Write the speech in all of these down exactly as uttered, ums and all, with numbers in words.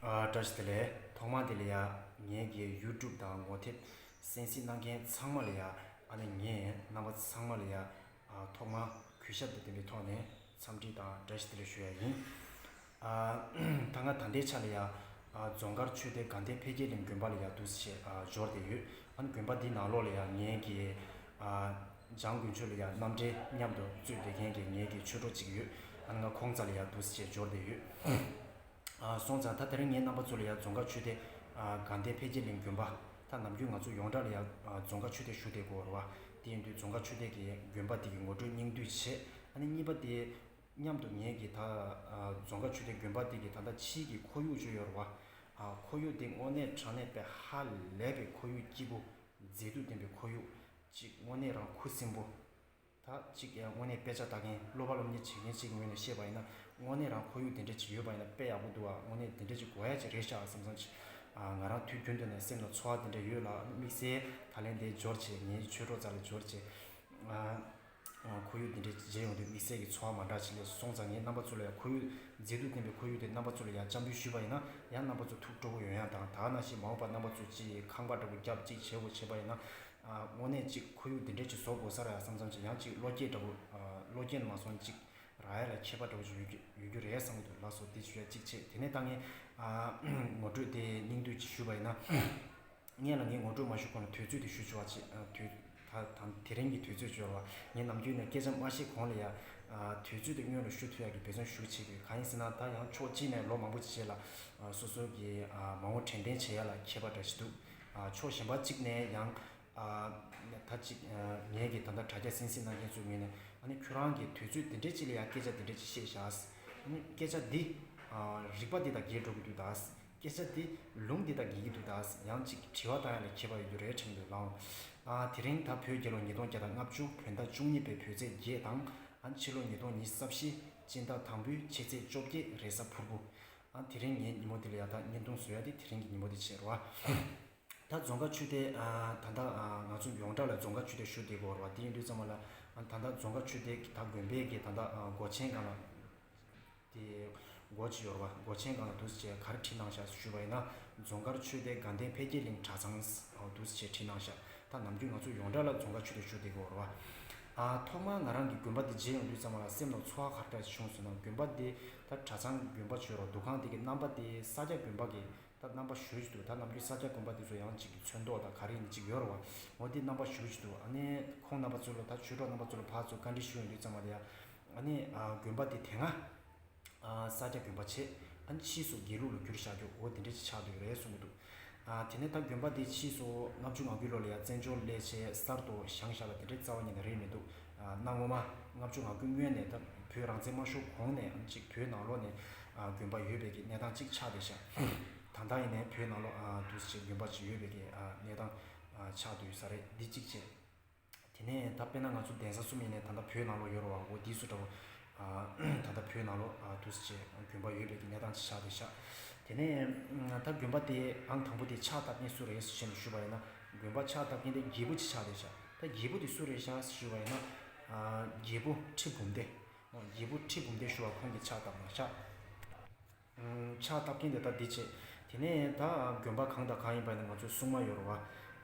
ཨ། བཀྲ་ཤིས་བདེ་ལེགས། ཐོག་མར་དེ་ལ་ཡ་ངེད་ཀྱི་ཡུ་ཊུབ་དང་ངོ་དེབ་གསན་གཟིགས་གནང་མཁན་ཚང་མ་ལ་ཡ། ཨ་ནི་ངས་རྣམ་པ་ཚང་མ་ལ་ཡ། ཨ། ཐོག་མར་གུས་ཞབས་དང་ལྡན་པའི་ཐོག་ནས་འཚམས་འདྲི་དང་བཀྲ་ཤིས་བདེ་ལེགས་ཞུ་ཡ་ཡིན། ཨ། ད་ང་ད་ལྟའི་ཆ་ལ་ཡ། ཨ། རྫོང་དཀར་ཆོས་སྡེ་དགའ་ལྡན་འཕེལ་རྒྱས་གླིང་དགོན་པ་ལ་ཡ་འདུག་སེ་བྱས། ཨ། འབྱོར་བསྡད་ཡོད། ཨ་ནི་དགོན་པ་འདི་ནང་ལོགས་ལ་ཡ་ངེད་ཀྱི། ཨ། འཇང་དགུན་ཆོས་ལ་ཡ་རྣམ་འགྲེལ་མཉམ་དུ་རྩོད་བསྡད་མཁན་གྱི་ངེད་ཀྱི་ཆོས་གྲོགས་གཅིག་ཡོད། ཨ་ནི་ང་ཁོང་རྩ་ལ་ཡ་འདུག་སེ་བྱས་འབྱོར་བསྡད་ཡོད། ཨ། སོང་ཙང་ད་དེ་རིང་ངས་རྣམ་པ་ཚོ་ལ་ཡ་རྫོང་དཀར་ཆོས་སྡེ། ཨ། དགའ་ལྡན་འཕེལ་རྒྱས་གླིང་དགོན་པ། ད་ནམ་རྒྱུན་ང་ཚོ་ཡོངས་གྲགས་ལ་ཡ། ཨ། རྫོང་དཀར་ཆོས་སྡེ་ཞུ་བསྡད་ཀྱི་ཡོད་རེད་བ། དེ་ཡིན་དུས་རྫོང་དཀར་ཆོས་སྡེ་གི་དགོན་པ་འདི་གི་ངོ་སྤྲོད་སྙིང་བསྡུས་བྱས། ཨ་ནི་གཉིས་པ་དེ། མཉམ་དུ་ངེད་ཀྱི་ད། ཨ། རྫོང་དཀར་ཆོས་སྡེ་དགོན་པ་འདི་གི་ད་ལྟ་ཕྱིའི་གི་ཁོར་ཡུག་ཅིག་ཡོད་རེད་བ། ཨ། ཁོར་ཡུག་འདི་དངོས་གནས་དྲང་གནས་དཔེ་ཧ་ལས་པའི་ཁོར་ཡུག་སྐྱིད་པོ། མཛེས་སྡུག་ལྡན་པའི་ཁོར་ཡུག་ཅིག་དངོས་གནས་རང་ཁུ་སིམ་པོ། ད་ཅིག་ཡང་དངོས་གནས་དཔེ་ཆ་ལྟ་མཁན་སློབ་པ་སློབ་གཉེར་བྱེད་མཁན་ཅིག་ངོས་ནས་བཤད་པ་ཡིན་ན། དངོས་གནས་རང་ཁོར་ཡུག་དེ་འདྲ་ཅིག་ཡོད་པ་ཡིན་ན་དཔེ་ཡག་པོ་འདུག་ཨ། དངོས་གནས་དེ་འདྲ་ཅིག་དགོས་ཡ་ཅིག་རེད་ཤག་བསམ་བསམ་ཅིག་ཨ། ང་རང་དུས་རྒྱུན་དུ་ནས་སེམས་ལ་ཚོར་བ་དེ་འདྲ་ཡོད་ལ། དམིགས་བསལ་ད་ལན་དེ་འབྱོར་བྱས། ངའི་ཆོས་གྲོགས་རྩ་ལ་འབྱོར་བྱས། ཨ། ཁོར་ཡུག་དེ་འདྲ་མཇལ་ཡོང་དུས་དམིགས་བསལ་གྱི་ཚོར་བ་མ་འདྲ་ཅིག་སླེབས་སོང་ཙང་། ངས་རྣམ་པ་ཚོ་ལ་ཡང་ཁོར་ཡུག་མཛེས་སྡུག་ལྡན་པའི་ཁོར་ཡུག་དེ་རྣམ་པ་ཚོ་ལ་ཡང་འཚམས་འདྲི་ཞུས་པ་ཡིན་ན། ཡང་རྣམ་པ་ཚོ་ཐུགས་སྤྲོ་པོ་ཡོང་ཡ་དང་། ད་ག་ནང་བཞིན་མ་འོངས་པ་རྣམ་པ་ཚོ་ཅིག་ཁང་པ་འདྲ་པོ་རྒྱབ་ཅིག་བྱེད་དགོས་བྱས་པ་ཡིན་ན། ཨ། དངོས་གནས་ཅིག་ཁོར་ཡུག་འདི་འདྲས་ཅིག་བཟོ་དགོས་ས་རེད་བསམ་བསམ་ཅིག་ཡང་ཅིག་བློ་སྐྱེད་འདྲ་པོ། ཨ། བློ་སྐྱེད་མ་སོང་ཅིག་རག་ཡ་ལ་ཁྱད་པར་འདྲ་པོ་ཅིག་ཡོད་རྒྱུ་ཡོད་རྒྱུ་རེད་བསམ་གྱི་འདུག་ལགས་སོ། དེ་ཞུ་ཡ་གཅིག་བྱས། དེ་ནས་ད་ངས། ཨ། ངོ་སྤྲོད་དེ་སྙིང་བསྡུས་ཅིག་ཞུས་པ་ཡིན་ན། སྔོན་ལ་ངས་ངོ་སྤྲོད་མ་ཞུ་གོང་ལ་དུས་ཚོད་དེ་ཞུ་ཆོག་པ་བྱས། ཨ། དུས་ད་ད་དེ་རིང་གི་དུས་ཚོད་ཅིག་ཡོད་རེད་བ། ངས་ནམ་རྒྱུན་ནས་སྐད་ཆ་མ་བཤད་གོང་ལ་ཡ། ཨ། དུས་ཚོད་དེ་སྔོན་ལ་ཞུ་ཐུབ་ཡ་གི་འབད་བརྩོན་ཞུ་བྱེད་དགོས། གང་ཡིན་ཟེར་ན། ད་ཡང་ཕྱོགས་གཅིག་ནས་ལོ་མང་པོ་ཅིག་རྗེས་ལ། ཨ། སོ་སོ་གི། ཨ། མ་འོངས་དྲན་རྟེན་བྱེད་ཡ་ལ་ཁྱད་པར་འདྲ་ཞིག་འདུག་ཨ། ཕྱོགས་གཞན་པ་གཅིག་ནས་ཡང་། ཨ། ད་ཅིག་ཨ། ངེད་ཀྱི་ད་ལྟ་དྲ་རྒྱ་གསན་གཟིགས་གནང་མཁན་ཚོའི་ངོས་ནས། ཨ་ནི་ཁྱོད་རང་གིས་དུས་ཚོད་དེ་འདྲས་ཅིག་ལ་ཡ་སྐད་ཆ་དེ་འདྲས་ཅིག་བཤད་བཞག་ཨ་ནི་སྐད་ཆ་འདི། ཨ། རིག་པ་འདི་དང་འགལ་འགྲོ་གི་འདུག་ད། སྐད་ཆ་འདི་ལུང་འདི་དང་འགལ་གྱི་འདུག་ད། ཡང་ཅིག་དྲི་བ་བཏང་ཡ་ལ་ཁྱད་པར་ཡོད་རྒྱུ་རེད་དྲན་གྱི་འདུག་ལགས། ཨ། དེ་རིང་ད་བོད་རྒྱལ་ལོ་ཉིས་སྟོང་བརྒྱ་དང་ལྔ་བཅུ། བོད་ཟླ་བཅུ་གཉིས་པའི་བོད་ཚེས་བརྒྱད་དང་། ཨ། ཕྱི་ལོ་ཉིས་སྟོང་ཉི་ཤུ་རྩ་བཞི་སྤྱི་ཟླ་དང་པོའི་ཕྱི་ཚེས་བཅོ་བརྒྱད་རེས་གཟའ་ཕུར་བུ། ཨ། དེ་རིང་ངའི་ཉིན་མོ་འདི་ལ་ཡ་ད་བརྙན་ཐུང་བཟོ་ཡ་དེ་དེ་རིང་གི་ཉིན་མོ་འདི་བྱས་རེད་བ། ད་རྫོང་དཀར་ཆོས་སྡེ། ཨ། ད་ལྟ། ཨ། ང་ཚོ་ཡོངས་གྲགས་ལ་རྫོང་དཀར་ཆོས་སྡེ་ཞུ་བསྡད་ཀྱི་ཡོད་རེད་བ། དེ་ཡིན་དུས་ཙམ་པ་ལ། ཨ། ད་ལྟ་རྫོང་དཀར་ཆོས་སྡེ་གི་ད་དགོན་པའི་གི་ད་ལྟ། ཨ། སྒོ་ཆེན་སྒང་ལ། དེ་སྒོ་ཅིག་ཡོད་རེད་བ། སྒོ་ཆེན་སྒང་ལ་འདུག་སེ་བྱས་ག་རེ་བྲིས་གནང་བཞག་ཞུས་པ་ཡིན་ན། རྫོང་དཀར་ཆོས་སྡེ་དགའ་ལྡན་འཕེལ་རྒྱས་གླིང་གྲྭ་ཚང་། ཨ། འདུག་སེ་བྱས་བྲིས་གནང་བཞག་ད་ནམ་རྒྱུན་ང་ཚོ་ཡོངས་གྲགས་ལ་རྫོང་དཀར་ཆོས་སྡེ་ཞུ་བསྡད་ཀྱི་ཡོད་རེད་བ། ཨ། ཐོག་མར་ང་རང་གི་དགོན་པ་འདི་མཇལ་ཡོང་དུས་ཙམ་པ་ལ་སེམས་ལ་ཚོར་བ་ག་འདྲ་ཞིག་བྱུང་ཟེར་ན། དགོན་པ་འདི་ད་གྲྭ་ཚང་གི་དགོན་པ་ཅིག་ཡོད་རེད་བ། འདུ་ཁང་འདི་གི་རྣམ་པ་དེ་ས་སྐྱ་དགོན་པ་གི་ད་རྣམ་པ་ཞེ་པོ་ཅིག་འདུག་ད་ནམ་རྒྱུན་ས་སྐྱ་དགོན་པ་དེ་ཚོ་ཡང་ཅིག་གི་ཚོན་མདོག་དང་ག་རེ་ཡིན་ཅིག་ཡོད་རེད་བ། འོ་དེ་རྣམ་པ་ཞེ་པོ་ཅིག་འདུག་ཨ་ནི་ཁོང་རྣམ་པ་ཚོ་ལ། ད་ཆོས་གྲོགས་རྣམ་པ་ཚོ་ལ་ཕར་ཚུར་བཀའ་འདྲི་ཞུ་ཡོང་དུས་ཙམ་པ་ལ་ཡ། ཨ་ནི། ཨ། དགོན་པ་དེ་དེ་སྔ། ཨ། ས་སྐྱ་དགོན་པ་བྱས། ཨ་ནི་ཕྱིས་སུ་དགེ་ལུགས་ལ་བསྒྱུར་བཞག་རྒྱུ། འོ་དེ་འདྲ་ཅིག་ཆགས་བསྡད་ཡོད་རེད་གསུང་གི་འདུག་ཨ། དེ་ནས་ད་དགོན་པ་དེ་ཕྱིས་སུ་ལྔ་བཅུ་ང་དགུའི་ལོ་ལ་ཡ་བཙན་བྱོལ་སླེབས་བྱས་གསར་དུ་བཞེངས་བཞག་ལ་དེ་འདྲའི་རྩ་བ་ཉིད་ནས་རེད་མི་འདུག་ཨ། གནའ་སྔོན་མ་ལྔ་བཅུ་ང་དགུ་སྔོན་ནས། ད་བོད་རང་བཙན་མ་ཤོར་གོང་ནས་ཅིག་བོད་ནང་ལོགས་ནས། ཨ། དགོན་པ་ཡོད་པའི་གི་གནས་སྟངས་ཅིག་ཆགས་བསྡད་ཤག་ད་ལྟ་ཡིན་ནའི་བོད་ནང་ལོགས། ཨ། འདུག་སེ་དགོན་པ་ཅིག་ཡོད་པའི་གི། ཨ། གནས་སྟངས། ཨ། ཆགས་བསྡད་ཡོད་ས་རེད། འདི་གཅིག་བྱས། དེ་ནས་ད་དཔེར་ན་ང་ཚོ་གདན་ས་གསུམ་ཡིན་ནའི་ད་ལྟ་བོད་ནང་ལོགས་ཡོད་རེད་བ། འོ་དེ་ཚོ་འདྲ་བོ། ཨ། ད་ལྟ་བོད་ནང་ལོགས། ཨ། འདུག་སེ་དགོན་པ་ཡོད་པའི་གི་གནས་སྟངས་ཅིག་ཆགས་བསྡད་ཤག་དེ་ནས་ད་དགོན་པ་དེ་ཨང་དང་པོ་དེ་ཕྱག་བཏབ་མཁན་སུ་རེད་ཟེར་ནས་ཞུས་པ་ཡིན་ན། དགོན་པ་ཕྱག་བཏབ་མཁན་དེ་རྒྱལ་པོ་ཅིག་ཆགས་བསྡད་ཤག་ད་རྒྱལ་པོ་དེ་སུ་རེད་ཤག་ཞུས་པ་ཡིན་ན། ཨ། རྒྱལ་པོ་ཁྲི་འབུམ་སྡེ། རྒྱལ་པོ་ཁྲི་འབུམ་སྡེ་ཞུ་བ་ཁོང་གིས་ཕྱག་བཏབ་གནང་ཤག་ཨ། ཕྱག་བཏབ་མཁན་དེ་ད་འདི་བྱས། དེ་ནས་ད་དགོན་པ་གང་དང་གང་ཡིན་པ་ཡིན་ན་ང་ཚོའི་སྲུང་མ་ཡོད་རེད་བ།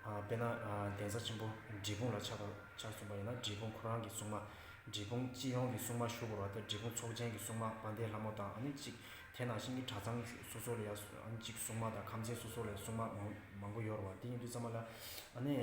ཨ། དཔེར་ན། ཨ། གདན་ས་ཆེན་པོ་འབྲས་སྤུངས་ལ་ཆ་ཆ་སོང་པ་ཡིན་ན། འབྲས་སྤུངས་ཁོ་རང་གི་སྲུང་མ། འབྲས་སྤུངས་སྤྱི་ཡོངས་ཀྱི་སྲུང་མ་ཞུ་དགོས་རེད་བ། ད་འབྲས་སྤུངས་ཚོགས་ཆེན་གྱི་སྲུང་མ་དཔལ་ལྡན་ལྷ་མོ་དང་། ཨ་ནི་གཅིག་དེ་ནང་བཞིན་གྱི་གྲྭ་ཚང་སོ་སོ་ལ་ཡ། ཨ་ནི་གཅིག་སྲུང་མ་དང་ཁམས་ཚན་སོ་སོ་ལ་སྲུང་མ་མང་མང་པོ་ཡོད་རེད་བ། དེ་ཡིན་དུས་ཙམ་པ་ལ། ཨ་ནི་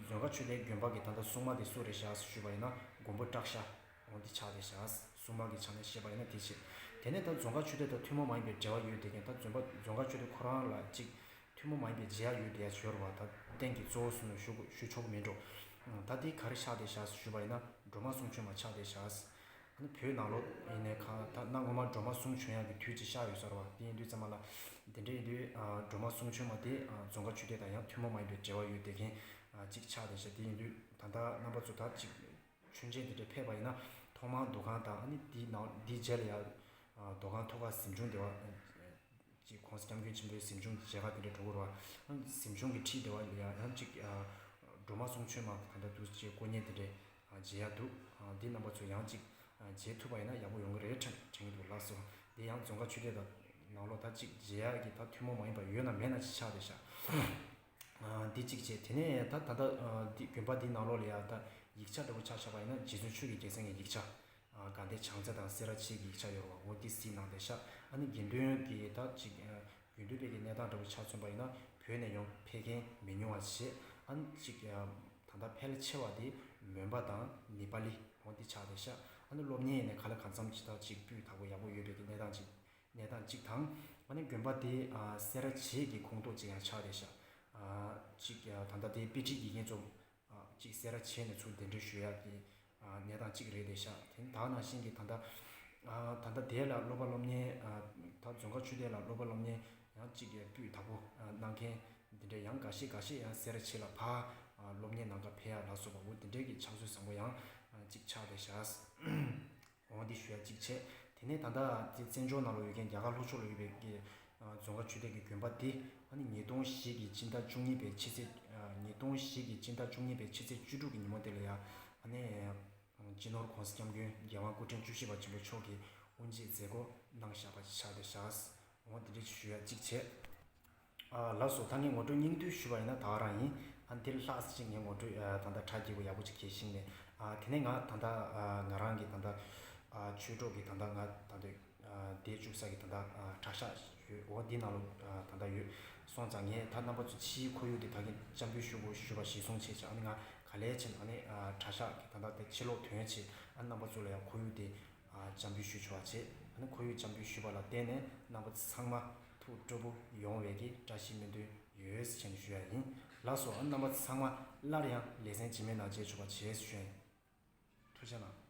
རྫོང་དཀར་ཆོས་སྡེ་དགོན་པ་གི་ད་ལྟ་སྲུང་མ་དེ་སུ་རེད་ཤག་ཞུས་པ་ཡིན་ན། མགོན་པོ་སྐྲག་ཤ། འོ་འདི་ཆགས་བསྡད་ཤག་སྲུང་མ་གི་ཆ་ནས་བཤད་པ་ཡིན་ན་དེ་བྱས། དེ་ནས་ད་རྫོང་དཀར་ཆོས་སྡེ་དང་ཐུན་མོང་མ་ཡིན་པའི་འབྲེལ་བ་ཡོད་བསྡད་མཁན། ད་རྫོང་དཀར་རྫོང་དཀར་ཆོས་སྡེ་ཁོ་རང་ལ་གཅིག་ཐུན་མོང་མ་ཡིན་པའི་མཇལ་ཡ་ཡོད་བསྡད་ཡ་ཅིག་ཡོད་རེད་བ། ད་རྟེན་གྱི་གཙོ་བོ་གསུམ་ལ་ཞུ་ཞུ་ཆོག་གི་མིན་འགྲོ། ད་དེ་ག་རེ་ཆགས་བསྡད་ཤག་ཞུས་པ་ཡིན་ན། སྒྲོལ་མ་གསུང་ཆོས་མ་ཆགས་བསྡད་ཤག་ཨ་ནི་བོད་ནང་ལོགས་ཡིན་ནའི་གང་ལ་ད་གནའ་སྔོན་མ་སྒྲོལ་མ་གསུང་བྱོན་ཡ་གི་དུས་ཅིག་ཤར་ཡོད་ས་རེད་བ། དེ་ཡིན་དུས་ཙམ་པ་ལ། དེ་འདྲ་ཡིན་དུས། ཨ། སྒྲོལ་མ་གསུང་བྱོན་མ་དེ། ཨ། རྫོང་དཀར་ཆོས་སྡེ་དང་ཡང་ཐུན་མོང་མ་ཡིན་པའི་འབྲེལ་བ་ཡོད་བསྡད་མཁན། ཨ། ཅིག་ཆགས་བསྡད་ཤག་དེ་ཡིན་དུས་ད་ལྟ་རྣམ་པ་ཚོ་ད་ཅིག་མཆོད་མཇལ་དེ་འདྲ་ཕེབས་པ་ཡིན་ན། ཐོག་མར་འདུ་ཁང་དང་། ཨ་ནི་དེའི་ནང་དེའི་རྗེས་ལ་ཡ། ཨ། འདུ་ཁང་ཐོག་ཁ་གཟིམ་ཆུང་སྡེ་བ། ཅིག་༸གོང་ས་༸སྐྱབས་མགོན་ཆེན་པོའི་གཟིམ་ཆུང་མཇལ་ཁ་དེ་འདྲ་འགྲོ་གི་རེད་བ། ཨ། གཟིམ་ཆུང་གི་འཁྲིས་སྡེ་བ་ལ་ཡ་ཡང་ཅིག་ཨ། སྒྲོལ་མ་གསུང་ཆོས་མ་ག་འདྲ་འདུག་ཅེས་དཀོན་གཉེར་དེ་འདྲ། ཨ། མཇལ་ཡ་འདུག་ཨ། འདི་རྣམ་པ་ཚོ་ཡང་ཅིག་ཨ། མཇལ་ཐུབ་པ་ཡིན་ན་ཡག་པོ་ཡོང་གི་རེད་དྲན་དྲན་གྱི་འདུག་ལགས་སོ། འདི་ཡང་རྫོང་དཀར་ཆོས་སྡེ་དང་ ནང་ལོགས་ད་ཅིག་མཇལ་ཡག་གི་ད་ཐུན་མོང་མ་ཡིན་པ་ཡོད་ན་མེད་ན་ཅིག་ཆགས་བསྡད་ཤག་འདི་གཅིག་བྱས། དེ་ནས་ད་ད་ལྟ་འདི་དགོན་པ་འདིའི་ནང་ལོགས་ལ་ཡ་ད་ཡིག་ཆ་འདྲ་པོ་ཆ་བཞག་པ་ཡིན་ན་རྗེ་བཙུན་ཆོས་ཀྱི་རྒྱལ་མཚན་གྱི་ཡིག་ཆ། དགའ་ལྡན་བྱང་རྩེ་དང་སེ་ར་བྱེས་ཀྱི་ཡིག་ཆ་ཡོད་རེད་བ། འོ་འདི་གཟིགས་གནང་བསྡད་ཤག་ཨ་ནི་དགེ་འདུན་གྱི་ད་ཅིག་དགེ་འདུན་པའི་གི་གནས་སྟངས་འདྲ་པོ་ཆ་མཚོན་པ་ཡིན་ན་བོད་ནས་ཡང་ཕེབས་མཁན་མི་ཉུང་བ་བྱས། ཨ་ནི་ཅིག་ད་ལྟ་ཕལ་ཆེ་བ་དེ་མོན་པ་དང་ནི་པ་ལི་འོ་འདི་ཆགས་བསྡད་ཤག་ཨ་ནི་སློབ་གཉེར་ཡིན་ནའི་ག་ལ་གང་འཚམ་ཅིག་ད་ཅིག་སྤུས་དག་པོ་ཡག་པོ་ཡོད་པའི་གི་གནས་སྟངས་ཅིག་གནས་སྟངས་གཅིག་དང་། ཨ་ནི་དགོན་པ་དེ་ཨ་སེ་ར་བྱེས་ཀྱི་ཁོངས་གཏོགས་གཅིག་ཡང་ཆགས་བསྡད་ཤག་ཨ་གཅིག་ཨ་ད་ལྟ་དེ་དཔེ་ཁྲིད་དགེ་རྒན་ཚོ་ཨ་གཅིག་སེ་ར་བྱེས་ནས་ཚུར་གདན་འདྲེན་ཞུ་ཡག་གི་ཨ་གནས་སྟངས་གཅིག་རེད་བསྡད་ཤག་དེ་ད་ག་ནང་བཞིན་གྱི་ད་ལྟ་ཨ་ད་ལྟ་དེ་ལ་སློབ་པ་སློབ་གཉེར་ཨ་ད་རྫོང་དཀར་ཆོས་སྡེ་ལ་སློབ་པ་སློབ་གཉེར་ཡང་གཅིག་གི་སྤུས་དག་པོ་ཨ་གནང་མཁན་འདི་འདྲ་ཡང་འགའ་ཤས་འགའ་ཤས་ཡང་སེ་ར་བྱེས་ལ་ཕར་ཨ་སློབ་གཉེར་གནང་ག་ཕེབས་ཡག་ལ་སོགས་པ་འོ་དེ་འདྲའི་གི་ཕྱག་སྲོལ་བཟང་པོ་ཡང་ཨ་གཅིག་ཆགས་བསྡད་ཤག་འོ་འདི་ཞུ་ཡ་གཅིག་བྱས། དེ་ནས་ད་ལྟ་དེ་བཙན་བྱོལ་ནང་ལ་ཡོད་མཁན་རྒྱ་གར་ལྷོ་ཕྱོགས་ལ་ཡོད་པའི་གི་རྫོང་དཀར་ཆོས་སྡེ་གི་དགོན་པ་འདི་ཨ་ནི་ཉིས་སྟོང་བཞི་གི་སྤྱི་ཟླ་བཅུ་གཉིས་པའི་ཕྱི་ཚེས་ཉིས་སྟོང་བཞི་གི་སྤྱི་ཟླ་བཅུ་གཉིས་པའི་ཕྱི་ཚེས་བཅུ་དྲུག་གི་ཉིན་མོ་དེ་ལ་ཡ་ཨ་ནི་སྤྱི་ནོར་༸གོང་ས་༸སྐྱབས་མགོན་རྒྱལ་དབང་སྐུ་ཕྲེང་བཅུ་བཞི་པ་ཆེན་པོ་མཆོག་གིས་དབུ་འབྱེད་མཛད་སྒོ་གནང་བཞག་པ་ཆགས་བསྡད་ཤག་འོ་འདི་འདྲ་ཞུ་ཡ་གཅིག་བྱས། ཨ་ལགས་སོ། ད་ངས་ངོ་སྤྲོད་སྙིང་བསྡུས་ཞུས་པ་ཡིན་ན་ད་ག་རང་ཡིན། ཨ་འདིར་ལྷག་ཅིག་ངས་ངོ་སྤྲོད་ཨ་ད་ལྟ་གྲ་རྒྱས་པོ་ཡག་པོ་ཅིག་གལ་ཤིང་ནས། ཨ་དེ་ནས་ང་ད་ལྟ་ཨ་ང་རང་གི་ད་ལྟ་ཨ་ཆོས་གྲོགས་ཀྱི་ད་ལྟ་ང་ད་ལྟ་ཨ་དེ་བཅུག་ས་གི་ད་ལྟ་ཨ་གྲྭ་ཤག་ཡོད། འོ་འདི་ནང་ལ་ཨ་ད་ལྟ་ཡོད། སོང་ཙང་ངས་ད་རྣམ་པ་ཚོ་ཕྱིའི་ཁོར་ཡུག་དེ་ད་གིན་སྤྱན་འབུལ་ཞུ་དགོས་ཞུས་པ་གཞིར་བཟུང་བྱས་ཅིག་ཨ་ནི་ང་ག་ལེར་ཕྱིན་ཨ་ནི་ཨ་གྲྭ་ཤག་གི་ད་ལྟ་དེ་ཕྱི་ལོགས་ཐོན་ཆེད་ཨ་ནི་རྣམ་པ་ཚོ་ལ་ཡང་ཁོར་ཡུག་དེ་ཨ་སྤྱན་འབུལ་ཞུ་ཆོག་པ་བྱས། ཨ་ནི་ཁོར་ཡུག་སྤྱན་འབུལ་ཞུས་པ་ལ་བརྟེན་ནས་རྣམ་པ་ཚང་མ་ཐུགས་སྤྲོ་པོ་ཡོང་བའི་གི་བཀྲ་ཤིས་སྨོན་འདུན་ཡོད་ཟེར་བྱས་ནས་ཞུ་ཡ་ཡིན། ལགས་སོ། ཨ་ནི་རྣམ་པ་ཚང་མ་སླར་ཡང་ལེ་ཚན་རྗེས་མའི་ནང་མཇལ་ཆོག་པ་བྱས་ཞུ་ཡ་ཡིན། ཐུགས་རྗེ་གནང་།